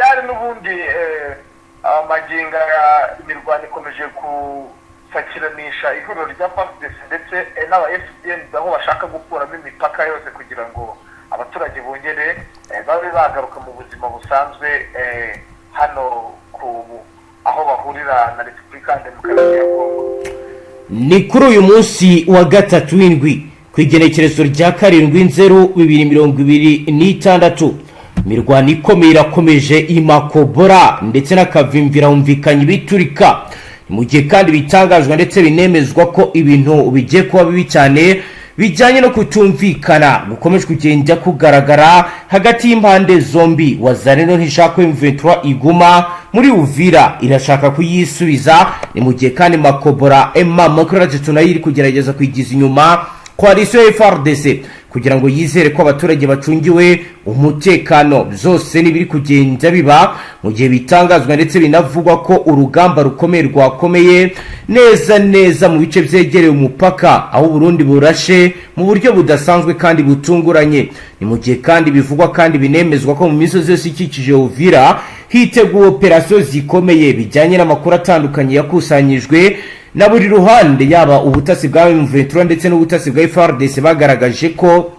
Tayari n'ubundi amagingo ya imirwano ikomeje gusakiranisha ihuriro rya FARDC ndetse n'aba FDN, aho bashaka gukuramo imipaka yose kugira ngo abaturage bongere babe bagaruka mu buzima busanzwe hano ku aho bahurira na Repubulika Demokarasi ya Kongo. Ni kuri uyu munsi wa gatatu w'indwi, ku igenekerezo rya 7 Nzero 2026, imirwano ikomeye irakomeje i Makobora ndetse n'Akavimvira, humvikanye ibiturika. Ni mu gihe kandi bitangazwa ndetse binemezwa ko ibintu bigiye kuba bibi cyane, bijyanye no kutumvikana gukomeje kugenda kugaragara hagati y'impande zombi. Wazalendo ntishaka ko M23 iguma muri Uvira, irashaka kuyisubiza. Ni mu gihe kandi Makobora M23 nayo iri kugerageza kwigiza inyuma coalition ya FARDC kugira ngo yizere ko abaturage bacungiwe umutekano. Byose n'ibiri kugenda biba mu gihe bitangazwa ndetse binavugwa ko urugamba rukomeye rwakomeye neza neza mu bice byegereye umupaka, aho Burundi burashe mu buryo budasanzwe kandi butunguranye. Ni mu gihe kandi bivugwa kandi binemezwa ko mu misozi yose ikikije Uvira hiteguwe operasiyo zikomeye, bijyanye n'amakuru atandukanye yakusanyijwe na buri ruhande, yaba ubutasi bwa M23 ndetse n'ubutasi bwa FARDC. Bagaragaje ko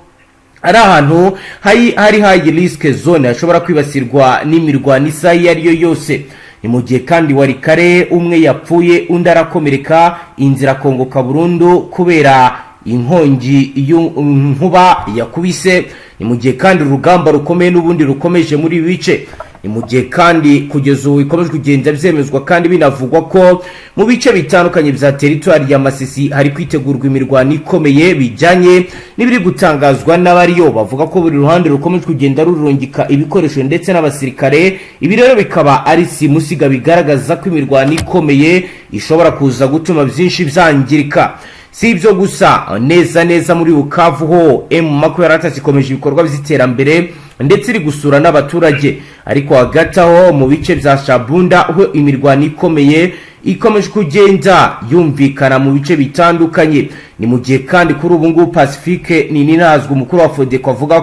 ari ahantu hari high risk zone, hashobora kwibasirwa n'imirwano isaha iyo ari yo yose. Ni mu gihe kandi Walikale umwe yapfuye, undi arakomereka, inzira kongoka burundu kubera inkongi y'inkuba yakubise. Ni mu gihe kandi urugamba rukomeye n'ubundi rukomeje muri ibi bice. Ni mu gihe kandi kugeza ubu bikomeje kugenda byemezwa kandi binavugwa ko mu bice bitandukanye bya teritwari ya Masisi hari kwitegurwa imirwano ikomeye, bijyanye n'ibiri gutangazwa n'abariyo bavuga ko buri ruhande rukomeje kugenda rurungika ibikoresho ndetse n'abasirikare. Ibi rero bikaba ari simusiga bigaragaza ko imirwano ikomeye ishobora kuza gutuma byinshi byangirika. Si ibyo gusa, neza neza muri Bukavu ho M23 ikomeje ibikorwa by'iterambere ndetse iri gusura n'abaturage. Ariko hagati aho mu bice bya Shabunda ho imirwano ikomeye ikomeje kugenda yumvikana mu bice bitandukanye. Ni mu gihe kandi kuri ubu ngubu Pacifique Nininahazwe, umukuru wa Fodeko, avuga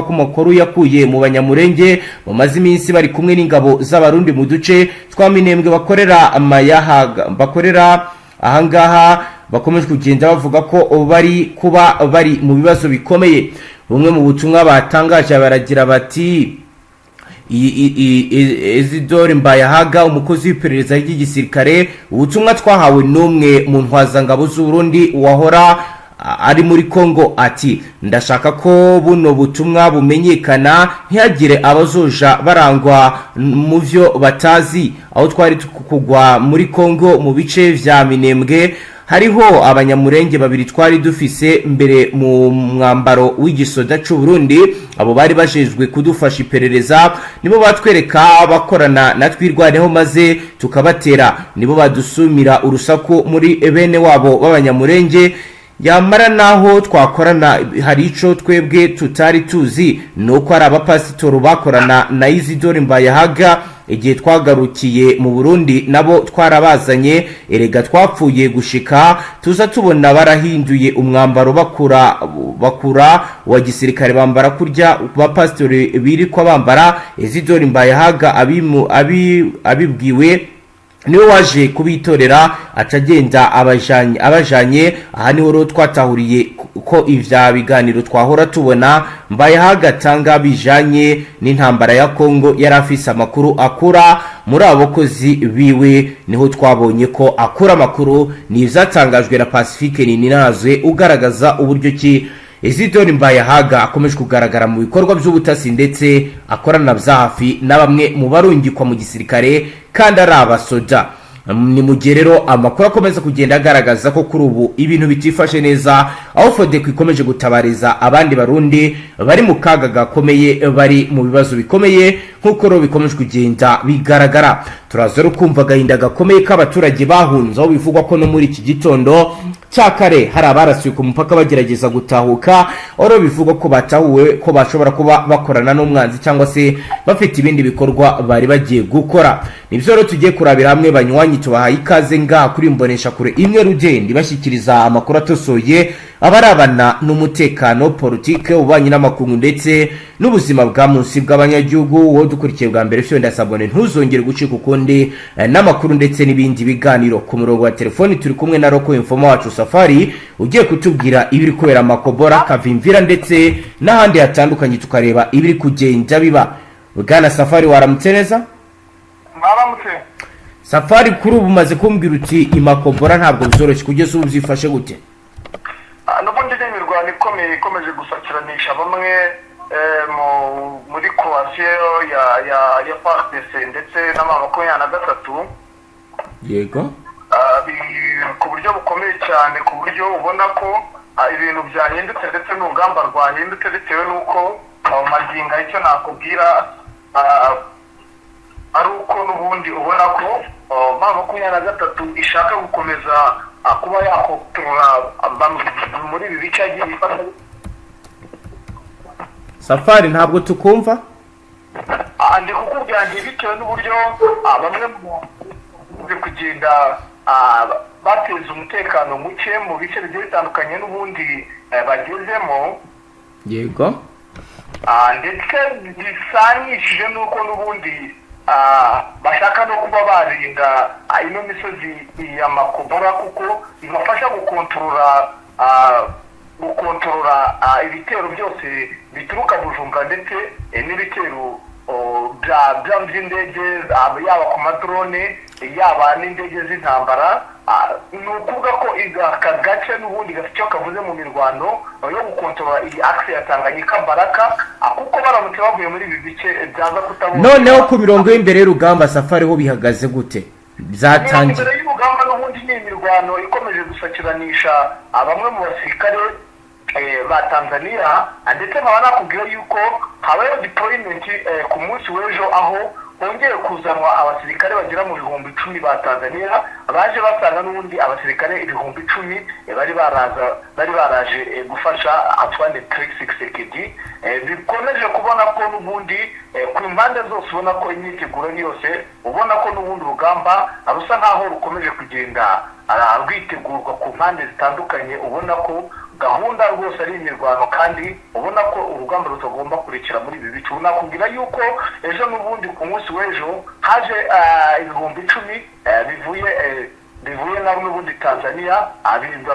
ko amakuru yakuye mu Banyamurenge bamaze iminsi bari kumwe n'ingabo z'Abarundi mu duce twa Minembwe, bakorera amayahaga, bakorera ahangaha, bakomeje kugenda bavuga ko bari kuba bari mu bibazo bikomeye. Bumwe mu butumwa batangaje baragira bati: "Ezidori Mbayahaga, umukozi w'iperereza ry'igisirikare, ubutumwa twahawe n'umwe mu ntwazangabo z'Uburundi wahora ari muri Congo, ati ndashaka ko buno butumwa bumenyekana, ntihagire abazoja barangwa mu byo batazi. Aho twari kugwa muri Congo mu bice vya Minembwe, hariho Abanyamurenge babiri twari dufise mbere mu mwambaro w'igisoda c'u Burundi. Abo bari bajejwe kudufasha iperereza, nibo batwereka bakorana na Twirwaneho maze tukabatera, nibo badusumira urusaku muri bene wabo b'Abanyamurenge. Yamara naho twakorana, hari ico twebwe tutari tuzi, nuko ari abapasitoro bakorana na Isidore Mbayahaga. Igihe twagarukiye mu Burundi nabo twarabazanye. Erega twapfuye gushika tuza tubona barahinduye umwambaro, bakura wa gisirikare, bambara kurya bapasitori birikwa bambara. Isidore Mbayahaga abibwiwe niwe waje kubitorera, aca agenda abajanye. Aha niho rero twatahuriye ko ivya biganiro twahora tubona Mbayahaga atanga bijanye n'intambara ya Kongo yari afise amakuru akura muri abo bakozi biwe. Niho twabonye ko akura amakuru." Ni ivyatangajwe na Pacifique Nininahazwe, ugaragaza uburyo ki Isidore Mbayahaga akomeje kugaragara mu bikorwa by'ubutasi ndetse akorana bya hafi na bamwe mu barungikwa mu gisirikare kandi ari abasoja. Ni mu gihe rero amakuru akomeza kugenda agaragaza ko kuri ubu ibintu bitifashe neza, aho Fodeko ikomeje gutabariza abandi Barundi bari mu kaga gakomeye, bari mu bibazo bikomeye, nk'uko rero bikomeje kugenda bigaragara. Turaza rero kumva agahinda gakomeye k'abaturage bahunze, aho bivugwa ko no muri iki gitondo cya kare hari abarasiwe ku mupaka bagerageza gutahuka, aho rero bivugwa ko batahuwe ko bashobora kuba bakorana n'umwanzi cyangwa se bafite ibindi bikorwa bari bagiye gukora. Nibyo rero tugiye kurabira hamwe. Banywanyi, tubahaye ikaze ngaha kuri Mbonesha Kure imwe rugenda ibashyikiriza amakuru atosoye. abarabana n'umutekano, politike, ububanyi n'amakungu ndetse n'ubuzima bwa munsi bw'abanyagihugu. Wowe dukurikiye bwa mbere, fyonda s'abonner, ntuzongere gucika ukundi n'amakuru ndetse n'ibindi biganiro. Ku murongo wa telefoni turi kumwe na local informer wacu Safari, ugiye kutubwira ibiri kubera Makobora, Kavimvira ndetse n'ahandi hatandukanye, tukareba ibiri kugenda biba. Bwana Safari, waramutse neza? Mwaramutse. Safari, kuri ubu umaze kumbwira uti imakobora ntabwo byoroshye. Kugeza ubu byifashe gute? N'ubundi ni imirwano ikomeye ikomeje gusakiranisha bamwe muri coalition ya FARDC ndetse n'ama 23. Ku buryo bukomeye cyane, ku buryo ubona ko ibintu byahindutse ndetse n'urugamba rwahindutse, bitewe n'uko magingo icyo nakubwira ari uko n'ubundi ubona ko M23 ishaka gukomeza kuba yakotorora muri ibi bice yagiye ifata. Safari, ntabwo tukumva. Ndi kukubwira nti bitewe n'uburyo bamwe mu kugenda bateza umutekano muke mu bice bigiye bitandukanye n'ubundi bagezemo. Ndetse bisanishije n'uko n'ubundi bashaka no kuba barinda ino misozi ya Makobora, kuko ibafasha gukontorora ibitero byose bituruka Bujumbura ndetse n'ibitero by'indege, yaba ku ma drone, yaba n'indege z'intambara. Ni ukuvuga ko aka gace n'ubundi gafite icyo kavuze mu mirwano yo gukontorora iyi axe ya Tanganyika Baraka, kuko baramutse bavuye muri ibi bice byaza kutabona. Noneho ku mirongo y'imbere y'urugamba, Safari, ho bihagaze gute? Byatangiye? Imbere y'urugamba n'ubundi ni imirwano ikomeje gusakiranisha bamwe mu basirikare ba Tanzania, ndetse nkaba nakubwira yuko habayeho deployment ku munsi w'ejo, aho hongeye kuzanwa abasirikare bagera mu 10,000 ba Tanzania, baje basanga n'ubundi abasirikare 10,000 bari baraje gufasha Antoine Felix Tshisekedi. Bikomeje kubona ko n'ubundi ku mpande zose ubona ko imyiteguro ni yose, ubona ko n'ubundi urugamba rusa nkaho rukomeje kugenda rwitegurwa ku mpande zitandukanye. Ubona ko gahunda rwose ari imirwano, kandi ubona ko urugamba rutagomba kurekera muri ibi bice. Nakubwira yuko ejo n'ubundi ku munsi w'ejo haje 10,000 bivuye nabo n'ubundi Tanzania,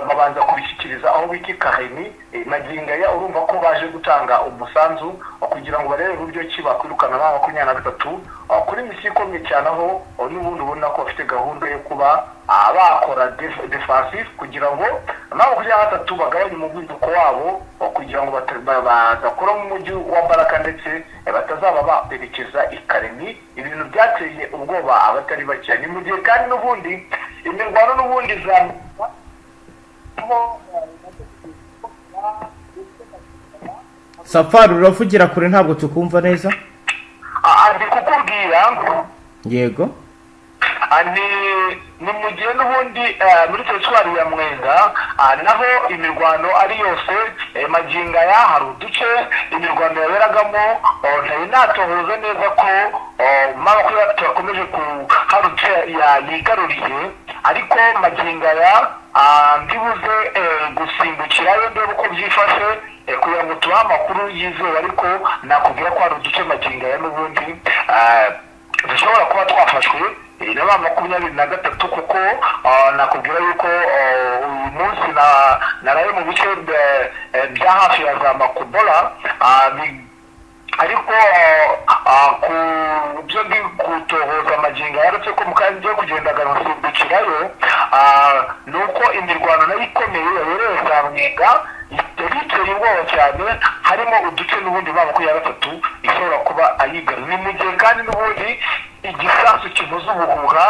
babanza kubishyikiriza aho bita Karemi. Magingo aya urumva ko baje gutanga umusanzu kugira ngo barebe uburyo ki bakwirukana ba 23 kuri mission ikomeye cyane, aho n'ubundi ubona ko bafite gahunda yo kuba bakora defensive kugira ngo M23 bagabanye umuvuduko wabo, kugira ngo badakora mu mujyi wa Baraka ndetse batazaba bakwerekeza i Karemi, ibintu byateye ubwoba abatari bake. Ni mu gihe kandi n'ubundi imirwano n'ubundi za aho Safari, uravugira kure, ntabwo tukumva neza. Ndi kukubwira. Ni mu gihe n'ubundi muri teritwari ya Mwenga naho imirwano ari yose. Magingo aya hari uduce imirwano yaberagamo. Ntari natohoza neza ko M23 yakomeje ku hari uduce yigaruriye, ariko magingo aya ndibuze gusimbukirayo ndebe uko byifashe kugira ngo tubahe amakuru yizewe, ariko nakubwira ko hari uduce magingo aya n'ubundi dushobora kuba twafashwe na ba 23, kuko nakubwira yuko uyu munsi naraye mu bice bya hafi ya za Makobola, ariko ku byo ndi kutohoza amagingo yaretse ko mu kanya ngiye kugendaga nsimbukirayo, ni uko imirwano nayo ikomeye yabereye za Mwenga yari iteye ubwoba cyane, harimo uduce n'ubundi ba 23 ishobora kuba ayigarura. Ni mu gihe kandi n'ubundi igisasu kivuza ubuhuha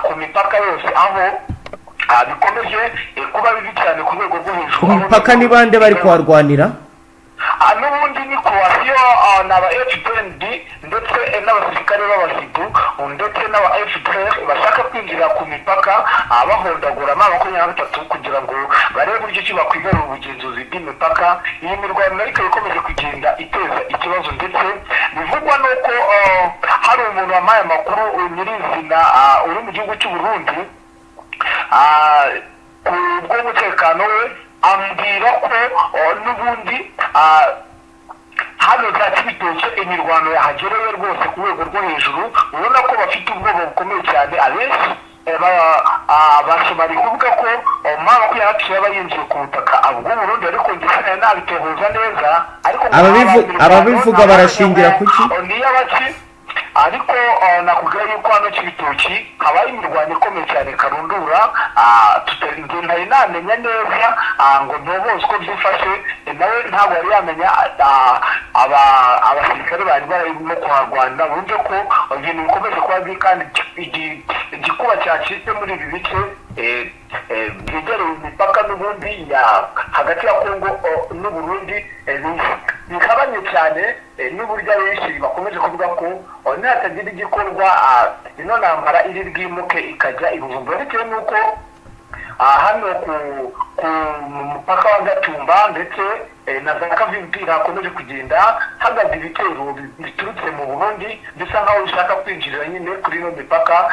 ku mipaka yose, aho bikomeje kuba bibi cyane ku rwego rwo hejuru. Ku mipaka ni bande bari kuharwanira? N'ubundi ni coalition, ni aba FDNB ndetse n'abasirikare b'abahidu ndetse n'aba FDR bashaka kwinjira ku mipaka, bahondagura M23 kugira ngo barebe uburyo ki bakwigarura ubugenzuzi bw'imipaka. Iyi mirwano nayo ikaba ikomeje kugenda iteza ikibazo, ndetse bivugwa n'uko hari umuntu wampaye amakuru nyirizina uri mu gihugu cy'u Burundi, ku bw'umutekano we Ambwira ko n'ubundi hano za Cibitoke imirwano yahagereye rwose ku rwego rwo hejuru. Ubona ko bafite ubwoba bukomeye cyane. Abenshi bari kuvuga ko M23 yaba yinjiye ku butaka bw'Uburundi, ariko njye sinari nabitohoza neza, ariko ngo Ababivuga barashingira kuki? Ni iy'abaki? Ariko nakubwira yuko hano Cibitoki habaye imirwano ikomeye cyane karundura. Njye ntari namenya neza ngo ntoboze uko byifashe. Nawe ntabwo yari yamenya abasirikare bari barimo kuharwanira. Bumve ko ibintu bikomeje kuba bibi kandi igikuba cyacitse muri ibi bice byegereye imipaka n'ubundi ya hagati ya Kongo n'Uburundi, bihabanye cyane n'uburyo abenshi bakomeje kuvuga ko nihatagira igikorwa ino ntambara iri bwimuke ikajya i Bujumbura, bitewe n'uko hano ku mupaka wa Gatumba ndetse na za Kavimvira hakomeje kugenda hagaze ibitero biturutse mu Burundi, bisa nkaho bishaka kwinjirira nyine kuri ino mipaka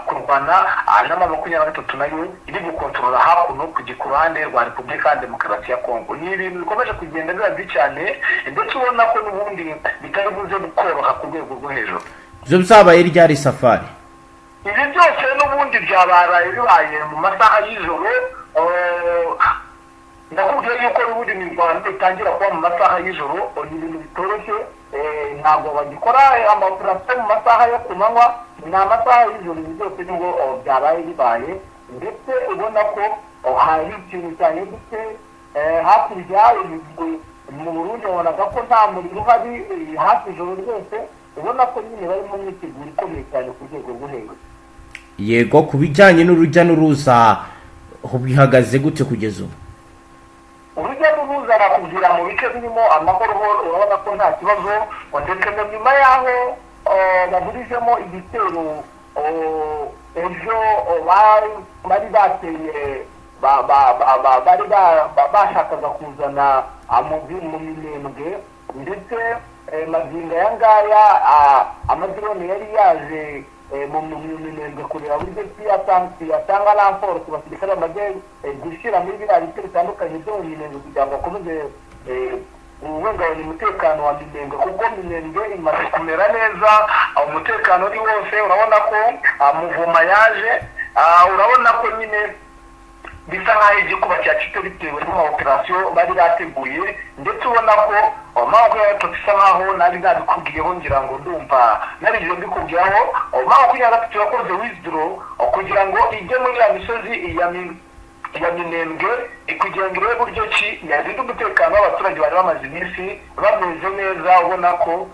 kurwana n'ama 23 nayo iri gukontorora hakuno ku ruhande rwa Repubulika ya Demokarasi ya Kongo. Ni ibintu bikomeje kugenda biba bibi cyane, ndetse ubona ko n'ubundi bitari buze koroha ku rwego rwo hejuru. Ibyo byabaye ryari, Safari? Ibi byose n'ubundi byabaye bibaye mu masaha y'ijoro. Ndakubwira yuko n'ubundi imirwano itangira kuba mu masaha y'ijoro. Ni ibintu bitoroshye. Ntabwo bagikora amaoperasiyo mu masaha yo ku manywa, ni amasaha y'ijoro. Ibi byose nibwo byabaye bibaye, ndetse ubona ko hari ikintu cyahindutse hakurya mu Burundi. Wabonaga ko nta muriro uhari hafi ijoro ryose. Ubona ko nyine bari mu myiteguro ikomeye cyane ku rwego rwo hejuru. Yego, ku bijyanye n'urujya n'uruza ho bihagaze gute kugeza ubu? Urujya n'uruza, nakubwira, mu bice birimo amahoro urabona ko nta kibazo, ndetse na nyuma y'aho baburijemo igitero ejo bari bateye, bari bashakaga kuzana mu Minembwe, ndetse magingo aya ngaya amadrone yari yaje mu Minembwe kureba buryo ki yatanga renfort ku basirikare bamaze gushyira muri biriya bice bitandukanye byo mu Minembwe, kugira ngo bakomeze guhungabanya umutekano wa Minembwe, kuko Minembwe imaze kumera neza, umutekano ni wose. Urabona ko muvoma yaje, urabona ko nyine bisa nk'aho igikuba cyacitse bitewe n'amaoperasiyo bari bateguye. Ndetse ubona ko M23 isa nk'aho nari nabikubwiyeho, ngira ngo ndumva narigeze mbikubwiraho, M23 yakoze withdraw kugira ngo ijye muri ya misozi ya Minembwe, kugira ngo irebe buryo ki yarinda umutekano w'abaturage bari bamaze iminsi bameze neza. Ubona ko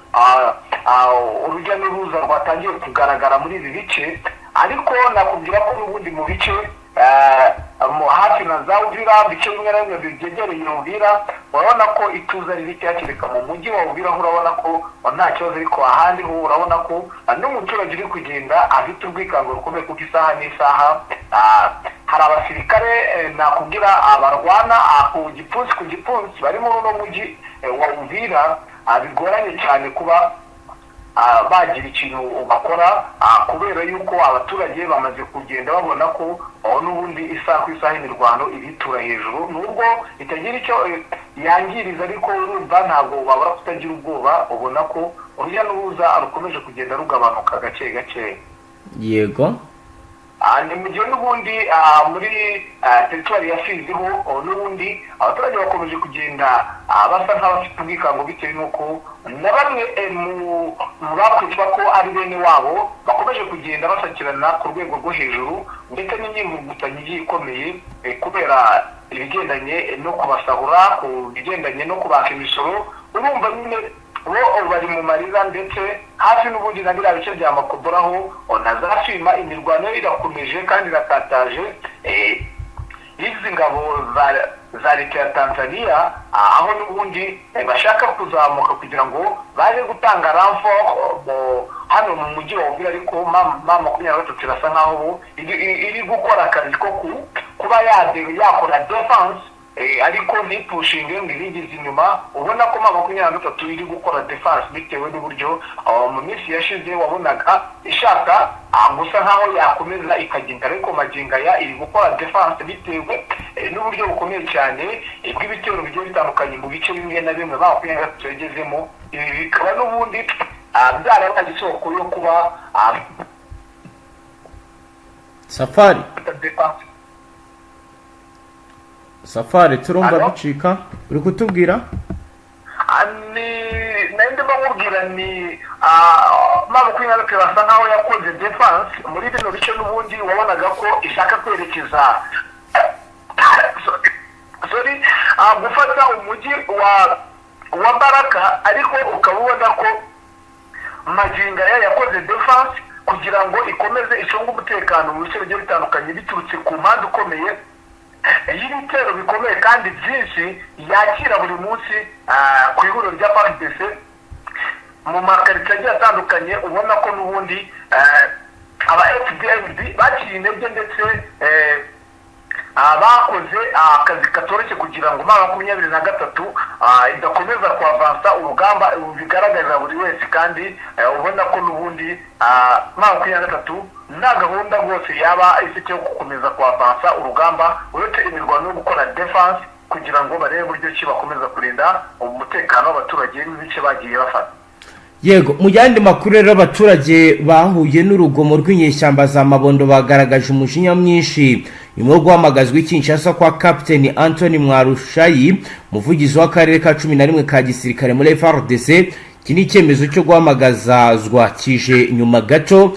urujya n'uruza rwatangiye kugaragara muri ibi bice, ariko nakubwira ko n'ubundi mu bice hafi na za Uvira, bice bimwe na bimwe byegereye Uvira, urabona ko ituze ari rike. Kereka mu mujyi wa Uvira ho urabona ko nta kibazo, ariko ahandi ho urabona ko n'umuturage uri kugenda afite urwikango rukomeye, kuko isaha n'isaha hari abasirikare nakubwira barwana ku gipfunsi ku gipfunsi bari muri uno mujyi wa Uvira. Bigoranye cyane kuba bagira ikintu bakora, kubera yuko abaturage bamaze kugenda babona ko n'ubundi isaha ku isaha imirwano iritura hejuru, nubwo itagira icyo yangiriza, ariko urumva ntabwo wabura kutagira ubwoba. Ubona ko urujya n'uruza rukomeje kugenda rugabanuka gake gake. Ni mu gihe n'ubundi muri teritwari ya Fizi ho n'ubundi abaturage bakomeje kugenda basa nk'abafite ubwikango, bitewe n'uko na bamwe mu bakwitwa ko ari bene wabo bakomeje kugenda basakirana ku rwego rwo hejuru, ndetse n'imyivugutanyo igiye ikomeye kubera ibigendanye no kubasahura, ku bigendanye no kubaka imisoro. Urumva nyine bo bari mu marira, ndetse hafi n'ubundi na biriya bice bya Makoboraho na za Fima imirwano irakomeje kandi irakataje. Izi ngabo za leta ya Tanzania, aho n'ubundi bashaka kuzamuka kugira ngo baze gutanga renfort hano mu mujyi wa Uvira, ariko M23 irasa nkaho ubu iri gukora akazi ko kuba yakora defense. ariko ntipushinge ngo ibigize inyuma. Ubona ko M23 iri gukora defense bitewe n'uburyo mu minsi yashize wabonaga ishaka gusa nkaho yakomeza ikagenda, ariko magingo aya iri gukora defense bitewe n'uburyo bukomeye cyane bw'ibitero bigiye bitandukanye mu bice bimwe na bimwe M23 yagezemo. Ibi bikaba n'ubundi byarabaye isoko yo kuba Safari. Defense. Safari, turumva Alo? bicika. Uri kutubwira? Ni nari ndimo nkubwira ni M23 basa nkaho yakoze defense muri bino bice, n'ubundi wabonaga ko ishaka kwerekeza, sorry, gufata umujyi wa Baraka, ariko ukaba ubona ko magingo aya yakoze defense kugira ngo ikomeze icunge umutekano mu bice bigiye bitandukanye, biturutse ku mpande ikomeye y'ibitero bikomeye kandi byinshi yakira buri munsi ku ihuriro rya FARDC mu makaritsiye agiye atandukanye. Ubona ko n'ubundi aba FDNB baciye intege ndetse bakoze akazi katoroshye kugira ngo M23 idakomeza kuavansa urugamba bigaragarira buri wese. Kandi ubona ko n'ubundi M23 nta gahunda rwose yaba ifite yo gukomeza kuavansa urugamba, uretse imirwano yo gukora defense kugira ngo barebe uburyo ki bakomeza kurinda umutekano w'abaturage n'ibice bagiye bafata. Yego, mu yandi makuru rero, abaturage bahuye n'urugomo rw'inyeshyamba za Mabondo bagaragaje umujinya mwinshi nyuma yo guhamagazwa i Kinshasa kwa Captain Anthony Mwarushayi, umuvugizi w'akarere ka 11 ka gisirikare muri FARDC. Iki ni icyemezo cyo guhamagazwa kije nyuma gato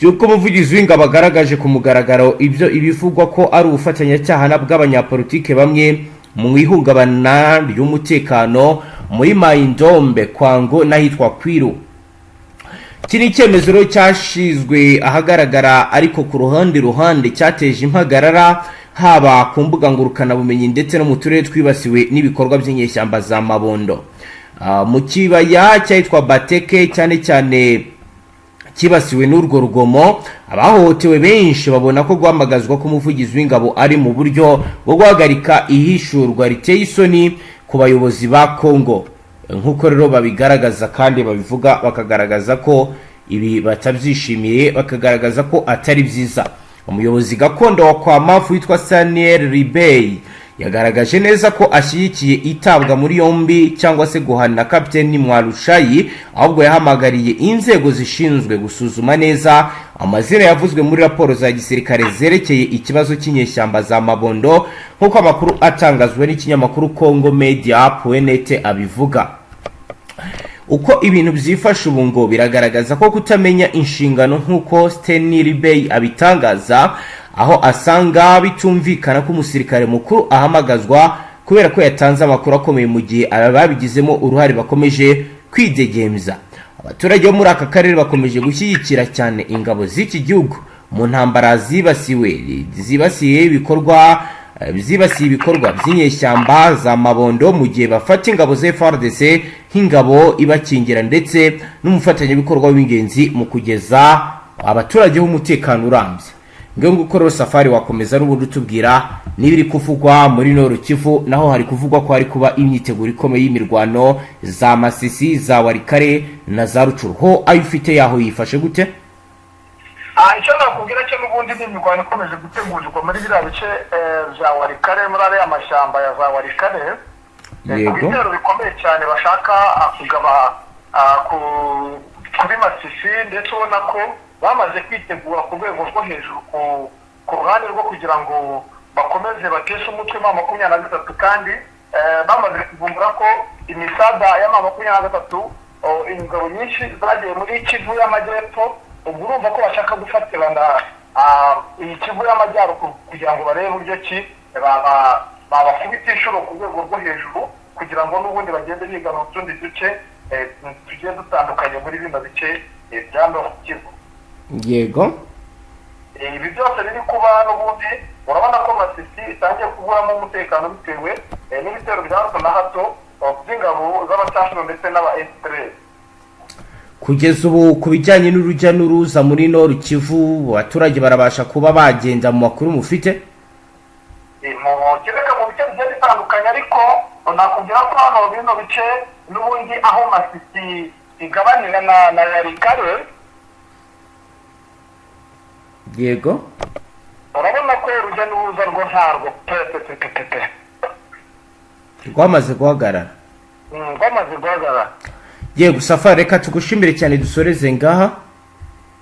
y'uko umuvugizi w'ingabo agaragaje ku mugaragaro ibyo ibivugwa ko ari ubufatanyacyaha bw'abanyapolitike bamwe mu ihungabana ry'umutekano muri Mayindombe, Kwango n'ahitwa Kwiru. Iki ni icyemezo rero cyashyizwe ahagaragara, ariko ku ruhande cyateje impagarara haba ku mbuga ngurukanabumenyi ndetse no mu turere twibasiwe n'ibikorwa by'inyeshyamba za Mabondo. Mu kibaya cyahitwa Bateke cyane cyane cyibasiwe n'urwo rugomo, abahohotewe benshi babona ko guhamagazwa k'umuvugizi w'ingabo ari mu buryo bwo guhagarika ihishurwa riteye isoni ku bayobozi ba Congo, nk'uko rero babigaragaza kandi babivuga, bakagaragaza ko ibi batabyishimiye, bakagaragaza ko atari byiza. Umuyobozi gakondo wa Kwamafu witwa Saniel Ribey yagaragaje neza ko ashyigikiye itabwa muri yombi cyangwa se guhana Kapiteni Mwarushayi, ahubwo yahamagariye inzego zishinzwe gusuzuma neza amazina yavuzwe muri raporo za gisirikare zerekeye ikibazo cy'inyeshyamba za Mabondo, nk'uko amakuru atangazwa n'ikinyamakuru Congo Media Net abivuga. Uko ibintu byifashe ubu ngo biragaragaza ko kutamenya inshingano, nk'uko Stanley Ribey abitangaza, aho asanga bitumvikana ko umusirikare mukuru ahamagazwa kubera ko yatanze amakuru akomeye, mu gihe ababigizemo uruhare bakomeje kwidegembya. Abaturage bo muri aka karere bakomeje gushyigikira cyane ingabo z'iki gihugu mu ntambara zibasiye ibikorwa by'inyeshyamba za Mabondo, mu gihe bafata ingabo za FARDC nk'ingabo ibakingira ndetse n'umufatanyabikorwa w'ingenzi mu kugeza abaturage b'umutekano urambye. Ngewe nguko rero, Safari, wakomeza n'ubundi utubwira n'ibiri kuvugwa muri Nord Kivu, naho hari kuvugwa ko hari kuba imyiteguro ikomeye y'imirwano za Masisi, za Warikare na za Rucuru. Ho ayo ufite yaho yifashe gute? Icyo nakubwira cyo n'ubundi ni imirwano ikomeje gutegurirwa muri biriya bice bya Warikare, muri ariya mashyamba ya za Warikare, ku bitero bikomeye cyane bashaka kugaba kuri Masisi, ndetse ubona ko bamaze kwitegura ku rwego rwo hejuru ku ruhande rwo kugira ngo bakomeze bateshe umutwe M23. Kandi bamaze kuvumbura ko imisada ya M23, ingabo nyinshi zagiye muri Kivu y'Amajyepfo. Ubwo urumva ko bashaka gufatirana iyi Kivu y'Amajyaruguru kugira ngo barebe uburyo ki babakubita inshuro ku rwego rwo hejuru, kugira ngo n'ubundi bagende biga mu tundi duce tugiye dutandukanye muri bino bice bya Nord Kivu. Ibi byose biri kuba n'ubundi urabona ko Masisi itangiye kuburamo umutekano bitewe n'ibitero bya hato na hato by'ingabo z'abacanshuro ndetse n'aba S3. Kugeza ubu, ku bijyanye n'urujya n'uruza muri Nord Kivu, abaturage barabasha kuba bagenda mu makuru mufite? Mu kereka mu bice. bice bigiye bitandukanye, ariko nakubwira ko hano bino bice n'ubundi aho Masisi igabanira na Walikale. Yego. Urabona ko urujya n'uruza rwo ntarwo pe pe pe pe pe pe. Rwamaze guhagarara. Rwamaze guhagarara. Yego Safari, reka tugushimire cyane, dusoreze ngaha.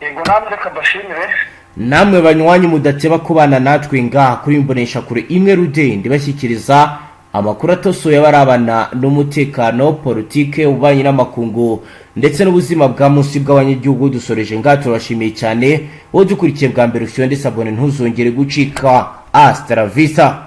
Yego, namwe reka mbashimire. Namwe banywanyi mudateba kubana natwe ngaha kuri imbonesha kure imwe rudende, bashyikiriza amakuru atosoye abarabana n'umutekano, politike, ububanyi n'amakungu ndetse n'ubuzima bwa munsi bw'abanyagihugu. Dusoreje ngaha, turabashimiye cyane. Wowe dukurikiye bwa mbere, ufite ndetse abone, ntuzongere gucika. Hasta la vista.